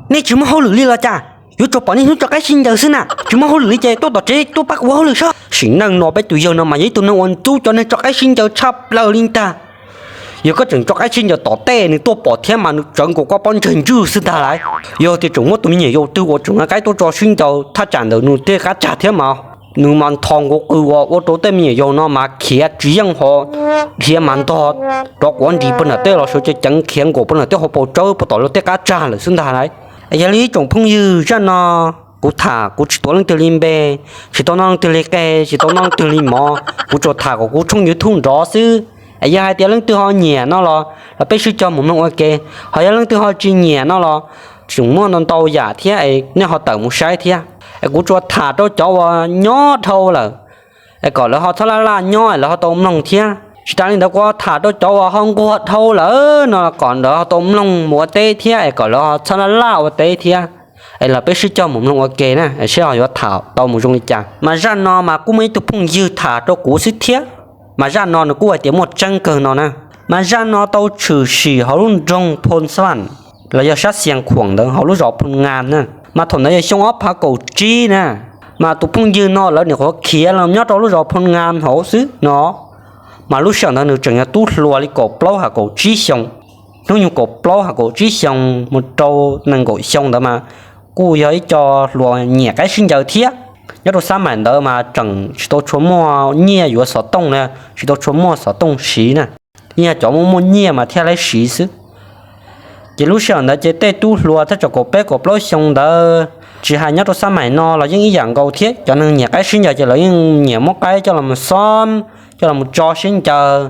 Nej tsis muaj hauj lwm li los cas? Yuav tsuas pom niaj hnub tso qaib sib ncaws xwb na. Tsis muaj hauj lwm li ces tuaj tom tsev tuaj pab kuv ua hauj lwm saib. Sim neej no peb tus yawg no mas yog ib tug neeg uas ntxub cov neeg tso qaib sib ncaws tshaj plaws li ntag. Yog koj tseem tso qaib sib ncaws tom tej nws tuaj pom thiab mas nws tsawv nkaus koj pob ntseg ntswj xwb ntag lauj. Yog tias tseem muaj tus me nyuam yaus twg uas tseem nqa qaib tuaj tso sib ncaws thaj tsam ntawm nws tej qab tsag thiab mas nws mas nthos nkaus qws uas ua rau tej me nyuam yaus no mas khiav tsis yeej ho, khiav mas ntog rov quav nris puag nram tej los sawv ceev ceev khiav nkaus puag nram tej hauv paus tsawb puag tom luag tej qab tsag lawm xwb ntag lauj. Es yog li ib tsoom phooj ywg, zaj no kuv tham kuv tsis tuav leej twg li npe, tsis tau noj leej twg li qe, tsis tau noj leej twg li mov, kuv tsuas tham kom kuv tshooj YouTube nrov xwb. Es yog hais tias leej twg ho nyiam no los los peb sib cog mus mloog ua ke, ho yog leej twg ho tsis nyiam no los tseem muaj ntau ntau yam thiab es nej ho tawm mus saib thiab. Es kuv tsuas tham rau cov uas nyob dhau lawm es kom lawv ho txhob laj laj nyob es lawv ho tau mloog thiab. Tsis tas li ntawd kuv tham rau cov uas ho nquag dhau lawm no kom lawv ho tau mloog mus ua teb thiab es kom lawv ho txhob laj laj ua teb thiab. Es los peb sib cog mus mloog ua ke na seb ho yuav tham tau mus zoo li cas. Mas zaj no mas kuj muaj ib tug phooj ywg tham rau kuv xwb thiab. Mas zaj no nws kuj hais tias muaj tseeb kawg no na. Mas zaj no tau tshwm sim hauv lub nroog Phoo Xas los yog sab Xias Khuam ntawd hauv lub zos Phoo Nga na. Mas thaum ntawd yog xyoo ob phav kaum tsib na. Mas tus phooj ywg no lawv nyuam qhuav khiav los nyob rau lub zos Phoo Nga hauv xwb no. Mas lub sij hawm ntawd nws tseem yog tub hluas li kaum plaub ha kaum tsib xyoo, hnub nyoog kaum plaub ha kaum tsib xyoo mus rau nees nkaum xyoo ntawd mas kuj yog ib co hluas nyiam qaib sib ncaws thiab. Nyob rau xab maim ntawd mas tseem tsis tau tshua muaj nyiaj yuav xov tooj na, tsis tau tshua muaj xov tooj siv na, yeej yog cov muaj muaj nyiaj mas thiaj li siv xwb. Ces lub sij hawm ntawd ces tej tub hluas thaj tsam kaum peb kaum plaub xyoo ntawd tsis hais nyob rau xab maim no los yeej ib yam nkaus thiab, cov neeg nyiam qaib sib ncaws ces lawv yeej nyiam muab qaib coj los xob, coj los tso sib ncaws.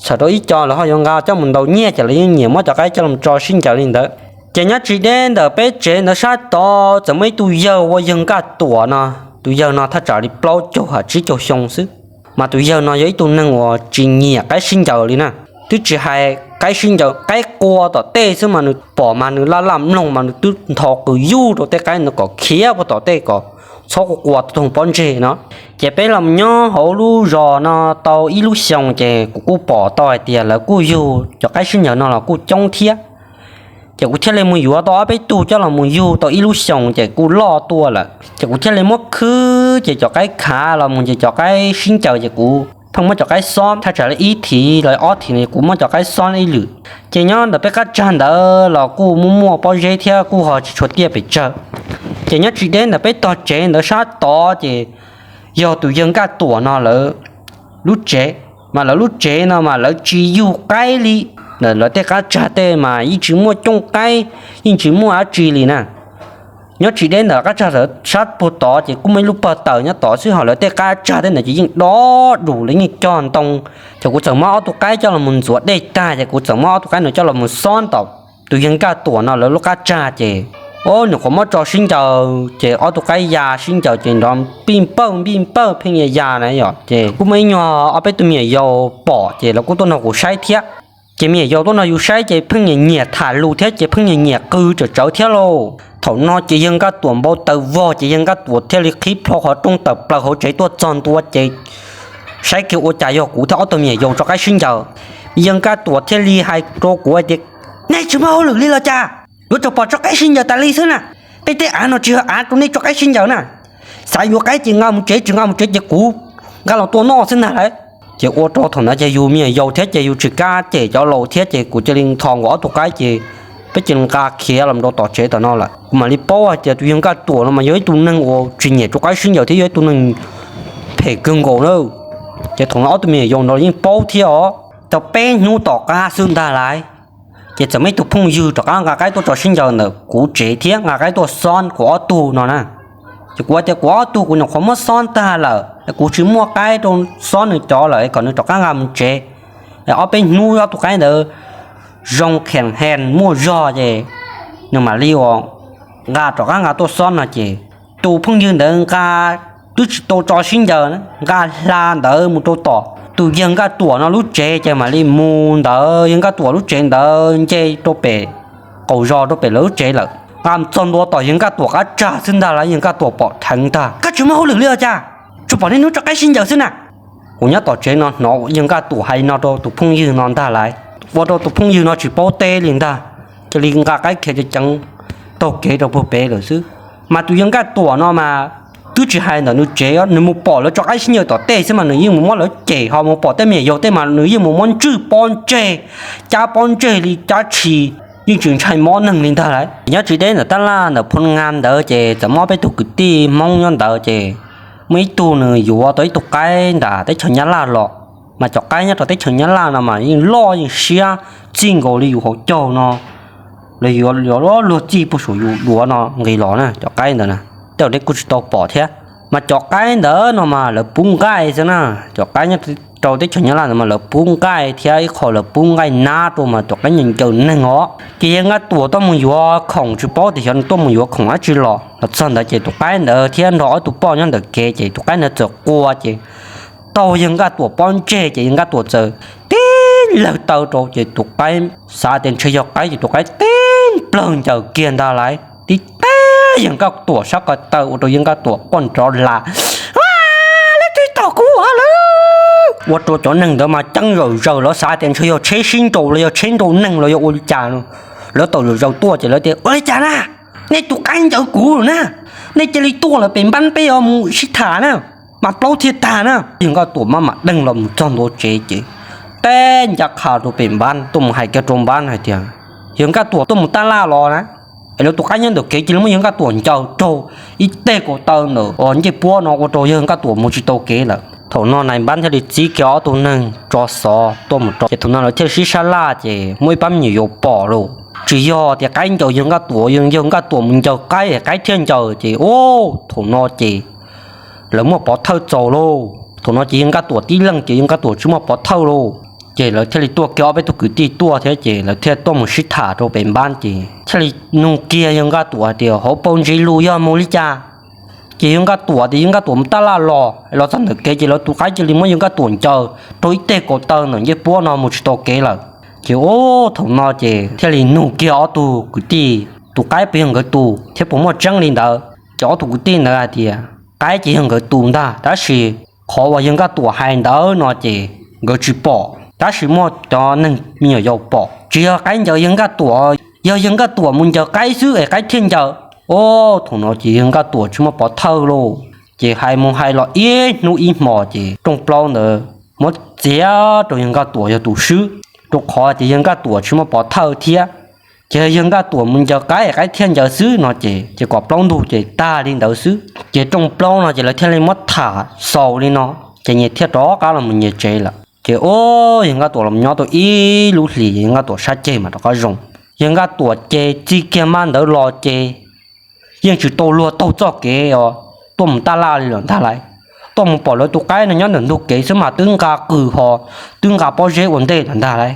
Txhawm rau ib co lawv ho yuav nqa coj mus ntaus nyiaj ces lawv yeej nyiam muab cov qaib coj los tso sib ncaws li ntawd. Ces nyob tsis deb ntawm peb tsev ntawd sab tod txawm muaj ib tug yawg ua yawg Nkaj Tuam no. Tus yawg no thaj tsam li plaub caug ha tsib caug xyoo xwb. Mas tus yawg no yog ib tug neeg uas tsis nyiam qaib sib ncaws li na. Twb tsis hais qaib sib ncaws, qaib qua tom tej xwb mas nws pom mas nws laj laj mloog mas nws twb ntho qws yuj rau tej qaib ntawd kom khiav puag tom tej kom txhob qua qua toog pob ntseg no. Ces peb los nyob hauv lub zos no tau ib lub xyoos ces kuv kuj pom tau hais tias lawv kuj yug cov qaib sib ncaws no los kuj coob thiab. Ces kuv thiaj li mus yuav tau ob peb tug coj los mus yug tau ib lub xyoos ces kuj loj tuaj lawm. Ces kuv thiaj li muab khwb ces cov qaib khav los mus ces cov qaib sib ncaws ces kuv pheej muab cov qaib xob thaj tsam li ib thiv los ob thiv no kuv muab cov qaib xob ib lwm. Ces nyob ntawm peb qab tsag ntawd los kuj muaj muaj pob zeb thiab kuj ho tsis tshua tiaj pes tsawg. Ces nyob tsis deb ntawm peb tog tsev ntawd sab tod ces yog tus yawg Nkaj Tuam no lawv lub tsev. Mas lawv lub tsev no mas lawv tsis yug qaib li. Ntawm lawv tej qab tsag tej mas yeej tsis muaj cooj qaib, yeej tsis muaj dab tsi li na. Nyob tsis deb ntawm qab tsag sab puag tod ces kuj muaj ib lub pawg taws nyob tod xwb, ho lawv tej qab tsag tej ntawd ces yeej dob dus, lawv yeej cog ntoo. Ces kuv txawm muab ob tug qaib coj los mus ntxuav dej tag ces kuv txawm muab ob tug qaib no coj los mus xob tom tus yawg Nkaj Tuam no lawv lub qab tsag ces, o, nyuam qhuav muab tso sib ncaws ces ob tug qaib ya sib ncaws ces nrov npij npawj npij npawj pheej ya ya na yom. Ces kuj muaj ib nyuag ob peb tug me nyuam yaus pom ces lawv kuj tuaj nrog kuv saib thiab. Ces me nyuam yaus tuaj nrog yus saib ces pheej nyiam nyiam tham lus thiab ces pheej nyiam nyiam qw tsawv tsawv thiab lauj. Thaum no ces yawg Nkaj Tuam npau taws vog ces yawg Nkaj Tuam thiaj li qhib plho qhov rooj tawm plaws hauv tsev tuaj txog ntua ces saib kiag ua cas yog kuv thiab ob tug me nyuam yaus tso qaib sib ncaws. Yawg Nkaj Tuam thiaj li hais rau kuv hais tias, nej tsis muaj hauj lwm li los cas? Yuav tsum pom tso qaib sib ncaws tas li xwb na. Peb tej av no tsis yog av rau nej tso qaib sib ncaws na. Xav yuav qaib ces nqa mus tsev, tsis nqa mus tsev ces kuv nqa los tua noj xwb ntag lauj. Ces ua rau thaum ntawd ces yus me nyuam yaus thiab ces yus tsis kam cem cov laus thiab ces kuv cia li ntho nkaus ob tug qaib ces peb cia li nqa khiav los rau tom tsev tom no lawm. Kuv mam li paub hais tias tus yawg Nkaj Tuam no mas yog ib tug neeg uas tsis nyiam tso qaib sib ncaws thiab yog ib tug neeg phem kawg nkaus na. Ces thaum no ob tug me nyuam yaus no yeej paub thiab os. Tau peb hnub tom qab xwb ntag lauj, ces txawm muaj ib tug phooj ywg rov qab nqa qaib tuaj tso sib ncaws ntawm kuv tsev thiab nqa qaib tuaj xob kuv ob tug no na. Ces kuv tias kuv ob tug kuv nyuam qhuav muab xob tag lawm, kuv tsis muaj qaib rau xob nws cov lawm, kom nws rov qab nqa mus tsev. Ob peb hnub ob tug qaib ntawd zoo khees hees muaj zog ces nws mam li ua nqa rov qab nqa tuaj xob no ces tus phooj ywg ntawd nqa, twb tsis tau tso sib ncaws, nqa hla ntawd mus rau tom tus yawg Nkaj Tuam no lub tsev ces mam li mus ntawd yawg Nkaj Tuam lub tsev ntawd nce rau pem qaum zos rau pem lawv lub tsev lawm. Nqa mus txog ntua tom yawg Nkaj Tuam qab tsag xwb ntag lauj, yawg Nkaj Tuam pom dheev ntag. Koj tsis muaj hauj lwm li los cas? Tsuas pom niaj hnub tso qaib sib ncaws xwb na. Kuv nyob tom tsev no hnov yawg Nkaj Tuam hais no rau tus phooj ywg no ntag lauj, ua rau tus phooj ywg no tsis paub teb li ntag, cia li nqa qaib khiav ceev ceev taug kev rau puag pem lawm xwb. Mas tus yawg Nkaj Tuam no mas twb tsis hais ntawm nws tsev, nws mus pom lawv tso qaib sib ncaws tom tej xwb mas nws yeej mus muab lawv cem, ho mus pom tej me nyuam yaus tej mas nws yeej mus muab ntswj pob ntseg, cab pob ntseg li cab tshis, yeej tsis ntshai mob neeg li ntag lauj. Nyob tsis deb ntawm tab laj ntawm Phoo Nga ntawd ces txawm muaj peb tug kwv tij Hmoob nyob ntawd ces muaj ib tug nws yuav tau ib tug qaib ntawm teb chaws Nyab Laj los, mas cov qaib nyob rau teb chaws Nyab Laj no mas yeej loj yeej siab, txij nkaus li yus hauv caug no, los yuav luag txij puag saum yus duav no nqis los na cov qaib ntawd na. Tej zaum nej kuj tsis tau pom thiab. Mas cov qaib ntawd no mas lawv pub nqaij xwb na, cov qaib nyob rau teb chaws Nyab Laj ntawd mas lawv pub nqaij thiab ib qho lawv pub nqaij nab rau mas cov qaib ncaws ncaws neeg os. Ces yawg Nkaj Tuam tuaj mus yuav khoom tsis paub tias xyov nws tuaj mus yuav khoom dab tsi los, los txog ntawd ces tus qaib ntawd thiab nrog ob tug poj nyob ntawm kev ces tus qaib ntawd txawm qua ces taug yawg Nkaj Tuam pob ntseg ces yawg Nkaj Tuam txawm tib lawg taw rau ces tus qaib xav tias ntshe yog qaib ces tus qaib tib plawg ncaws kiag ntag lauj, tib teg yawg Nkaj Tuam sab ko taw ua rau yawg Nkaj Tuam quaj nrov hla. Leej twg tom kuv lawm? Ua rau cov neeg ntawd mas ceeb zawm zaws, lawv xav tias ntshe yog tsheb sib nraus los yog tsheb nraus neeg los yog ua li cas no. Lawv tawm zawm zaws tuaj ces lawv tias ua li cas na, nej tus qaib ncaws kuv na, nej cia li tuaj lawm pem npab peb yuav mus sib tham na, mas plaub thiaj tag na. Yawg Nkaj Tuam maj mam deeg los mus txog ntua tsev ces teb ncaj qha rau pem npab tuaj mus hais kiag rau npab hais tias yawg Nkaj Tuam tuaj mus taj laj los na, es lawv tus qaib nyob ntawm kev cia li muab yawg Nkaj Tuam ncaws raug ib teg kaus taw ntawm ncej puab no ua rau yawg Nkaj Tuam mus tsis tau kev lawm. Thaum no nais npab thiaj li txib kiag ob tug neeg tso xov tuaj mus rau ces thaum no lawv thiaj sib sab laj ces muaj ib pab me nyuam yaus pom lauj, tsis yog tias qaib ncaws yawg Nkaj Tuam, yawg Nkaj Tuam mus ncaws qaib es qaib thiaj ncaws ces ub thaum no ces lawv muaj pov thawj txaus lauj. Thaum no ces yawg Nkaj Tuam tib leeg ces yawg Nkaj Tuam tsis muaj pov thawj lauj. Ces lawv thiaj li tuaj kiag ob peb tug kwv tij tuaj thiab ces lawv thiaj tuaj mus sib tham rau pem npab ces thiaj li nug kiag yawg Nkaj Tuam hais tias hauv paus ntsis lus yog mus li cas. Ces yawg Nkaj Tuam tias yawg Nkaj Tuam mus taj laj los, los txog ntawm kev ces lawv tus qaib cia li muab yawg Nkaj Tuam ncaws raug ib teg kaus taw ntawm ncej puab no mus tsis tau kev lawm. Ces ub thaum no ces thiaj li nug kiag ob tug kwv tij tus qaib puas yog nkawd tus thiab puas muaj tseeb li ntawd. Ces ob tug kwv tij ntawd hais tias qaib ces yog nkawd tus ntag tab sis qhov uas yawg Nkaj Tuam hais ntawd no ces nkawd tsis pom tab sis muaj cov neeg me nyuam yaus pom. Tsis yog qaib ncaws yawg Nkaj Tuam, yog yawg Nkaj Tuam mus ncaws qaib xwb es qaib thiaj ncaws. Ub thaum no ces yawg Nkaj Tuam tsis muaj pov thawj lauj. Ces hais mus hais los ib hnub ib hmos ces rooj plaub ntawd muab txiav rau yawg Nkaj Tuam yog tus swb, rau qhov tias yawg Nkaj Tuam tsis muaj pov thawj thiab. Ces yawg Nkaj Tuam mus ncaws qaib es qaib thiaj ncaws xwb no ces ces kom plaub ntug ces tag li ntawd xwb. Ces rooj plaub no ces lawv thiaj li muab tham xaus li no, ces nyias thiaj rov qab los mus nyias tsev lawm. Ces ub yawg Nkaj Tuam los nyob tau ib lub hlis yawg Nkaj Tuam sab ceg mas rov qab zoo. Yawg Nkaj Tuam ces txij kiag npab ntawd los ces yeej tsis tau luag taug txoj kev os tuaj mus taj laj li lawm ntag lauj. Tuaj mus pom lawv tus qaib no nyob ntawm ntug kev xwb mas twb nqa qws ho twb nqa pob zeb ua ntej lawm ntag lauj.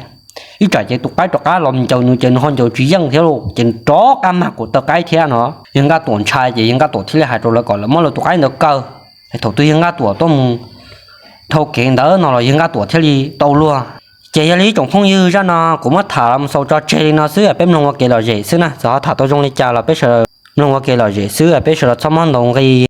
Ib tsam ces tus qaib rov qab los ncaws nws ces nws ho ncaws tsis yeej thiab lauj, ces rov qab mag kaus taw qaib thiab no. Yawg Nkaj Tuam ntshai ces yawg Nkaj Tuam thiaj li hais rau lawv kom lawv muab lawv tus qaib ntawd kaw. Thaum twg yawg Nkaj Tuam tuaj mus dhau kev ntawd no los yawg Nkaj Tuam thiaj li tau luag. Ces yog li ib tsoom phooj ywg, zaj no kuv muab tham los mus xaus tso tseg li no xwb, peb mloog ua kev lom zem xwb na, txawm ho tham tau zoo li cas los peb sawv daws mloog ua kev lom zem xwb, peb sawv daws txhob mob ntaus nqi.